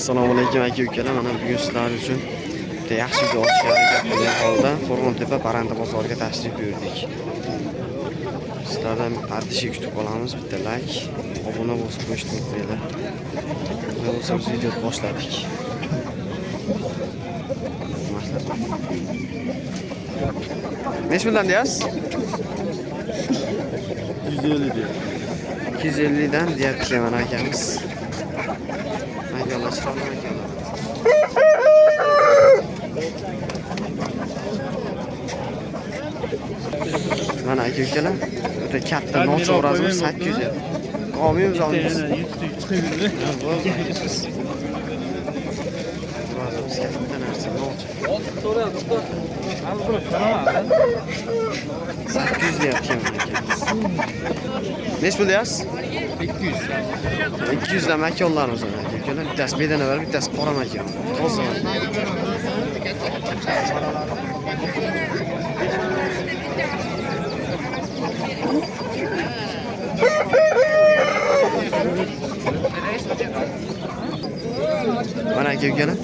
Assalomu alaykum aka ukalar. Mana bugun sizlar uchun bitta yaxshi video olishga harakat qilgan holda Qo'rg'ontepa parranda bozoriga tashrif buyurdik. Sizlardan подписка kutib qolamiz. Bitta like, obuna bosib qo'yishni unutmanglar. Nima bo'lsa, biz videoni boshladik. Maslahat. Nechi puldan deyapsiz? 150 deydi. 250 dan deyapti mana akamiz. Makonlar chiroyli makonlar. Mana aka ukalar, o'ta katta novcha xo'rozimiz 800 lira. Olmaymiz, olmaymiz. Xo'rozimiz katta narsa, novcha. 800 deyapti mana akamiz. Nechi pul deyapsiz? 200. 200 dan makonlarimiz mana aka ukalar. Bittasi bedana bor, bittasi qora makon. Toza makon. Mana aka ukalar.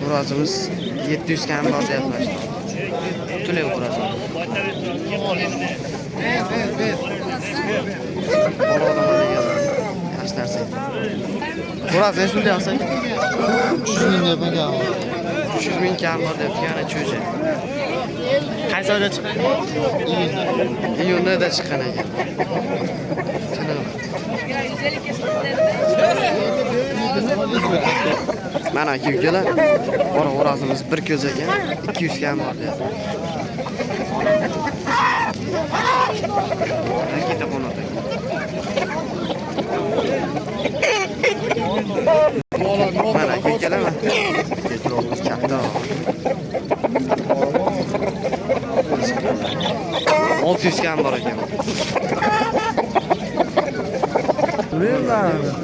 Xo'rozimiz 700 kam bor deyapti. Butunlay xo'roz. Qora olaman degan yaxshi narsa. Xo'roz nechi pul deyapsiz aka? 300 ming deyapman. 300 ming kam bor deyapti, yana cho'ja. Qaysi oyda chiqqan? Iyunda chiqqan ekan. Tiniq. Mana aka ukalar, qora xo'rozimiz bir ko'z ekan, 200 kam bor deyapti. Raketa qonat ekan. Mana aka ukalar, mana. Kechirovimiz katta. 600 kam bor ekan.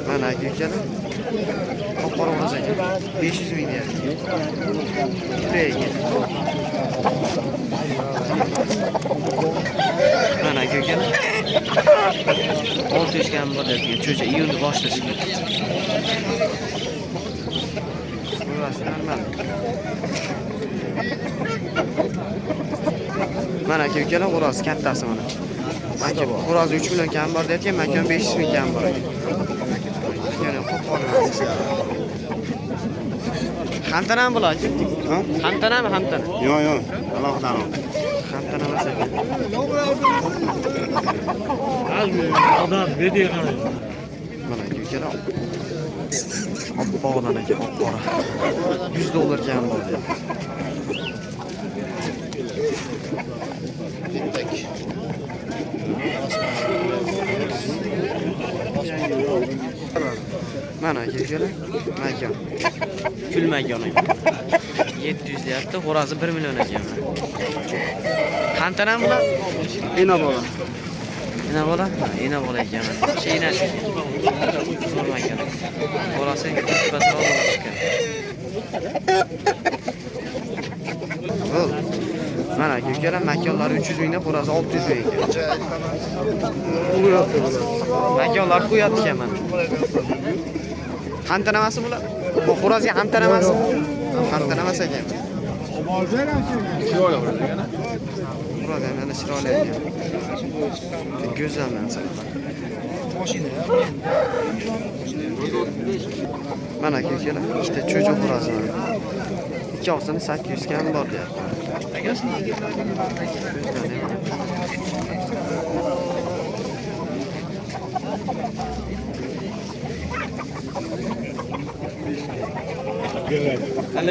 Mana aka ukalar. Qop-qora xo'roz ekan. 500 ming deyapti. Juda ekan. Mana aka ukalar. 600 kam bor deyapti. Cho'ja iyunni boshida chiqdi. Burasi normal. Mana aka ukalar, xo'roz kattasi mana. Maka xo'roz 3 million kam bor deyotgan, makon 500 ming kam bor ekan. Yana qop-qora narsa. Xamtanami bular aka? Ha? Xamtanami, xamtana? Yo'q, yo'q. Alohida. Xamtana emas ekan. Adam bediye qaraydi. Mana aka ukalar. Oppog'idan ekan, oq-qora. 100 dollar kam bor deyapti. Mana aka ukalar, makon. Kul makon ekan. 700 deyapti, xo'rozi 1 million ekan. Qantanami bular? Ena bola. Ena bola? Ha, ena bola ekan. O'sha enasi ekan. Zo'r makon. Xo'rozi pastroq bo'lib chiqqan. Bo'ldi. Mana aka ukalar, makonlari 300 mingdan, xo'rozi 600 ming ekan. Makonlar qo'yapti ekan mana. Xamtanamasi bular? Bu xo'rozga xamtanamasi? Xamtanamas ekan. Xo'roz ham yana chiroyli ekan. Go'zal narsa. Mana aka ukalar, ikkita cho'ja xo'rozi mana. Ikkovsini 800 kam bor deyapti. Ko'zlari ham.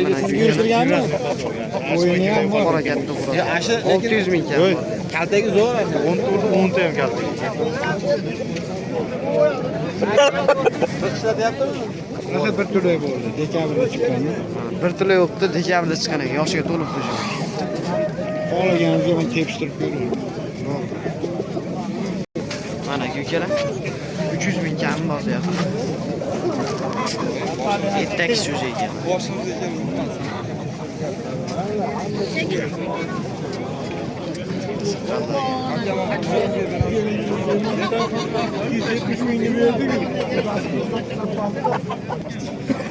Mana aka ukalar, O'yini ham bor. qora katta xo'roz. 600 ming kam bor deyapti. Kaltagi zo'r. 10 ta urdi, 10 ta ham kaltagi. Shunaqa bir turli bo'ldi. Dekabrda chiqqan. Bir tili yo'qdi, dekabrda chiqqan ekan, yoshiga to'libdi shu. Xohlaganingizga men tepishtirib beraman. Bo'ldi. Mana aka ukalar, 300 ming kam bor deyapti. Ertak so'zi ekan. Sirdaryoga.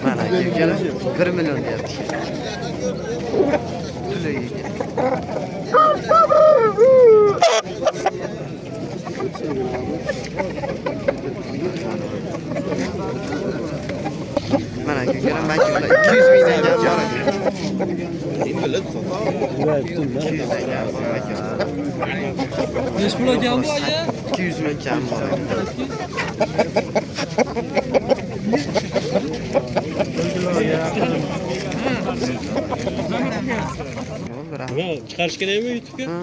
Mana aka ukalar 1 million deyapti. Tulak ekan. Mana aka ukalar, mana ular 200 mingdan kam bor ekan. 200 dan kam bor ekan. Nechi pul ekan bu aka? 200 ming kam bor ekan. Bo'ldi, rahmat. Nima chiqarish kerakmi YouTube'ga? Ha,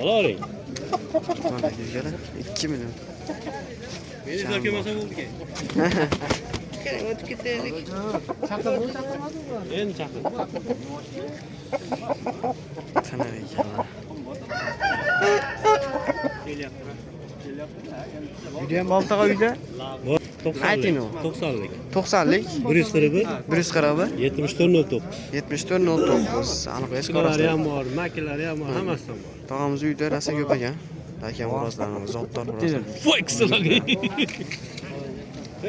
Olavering. mana aka ukalar 2 million. Meni kelmasa bo'ldi. O'tib ketaylik. Endi chaqir. Tiniq ekan. Uyda ham boltaga uyda Ayting u. 90lik. 90lik, 141 141, 7409. 7409. Aniq eski Kilolari orasida. ham bor, makilari ham bor, hammasidan bor. Tog'amiz uyda rosa ko'p ekan. Lekin xo'rozlarni zotdor xo'rozlar. Voy qizilagi.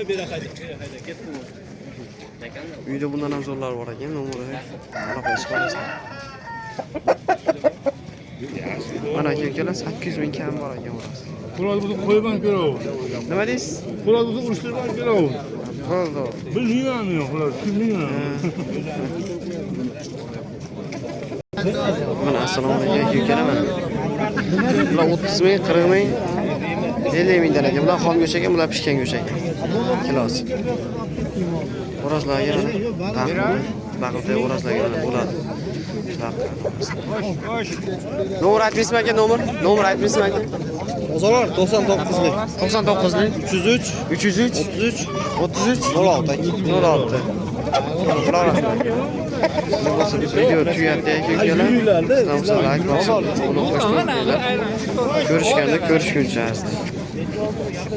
Bera hayda, bera hayda, ketdim. Uyda bundan ham zo'rlar bor ekan, nomeri aniq eski orasida. Mana aka ukalar 800 ming kam bor ekan xo'roz. Xo'roz bo'lsa qo'yib ham ko'raver. Nima deysiz? Xo'roz bo'lsa urishtirib ham ko'raver. Bo'ldi. Bilmayman men xo'roz, bilmayman. Mana assalomu alaykum aka ukalar mana. Bular 30 ming, 40 ming, 50 mingdan ekan. Bular xom go'sht ekan, bular pishgan go'sht ekan. Kilosi. Xo'rozlarga mana baqilda xo'rozlarga mana bo'ladi. Nomer aytmaysizmi aka, nomer? Nomer aytmaysizmi aka? Bozorlar 99lik. 99lik 303 303 33 33 06. 06. Qilaverasizlar. Bu bo'lsa biz video tugatdi aka ukalar. Sizlar bo'lsa like bosib, uni qo'shib qo'yinglar. Ko'rishganda ko'rishguncha.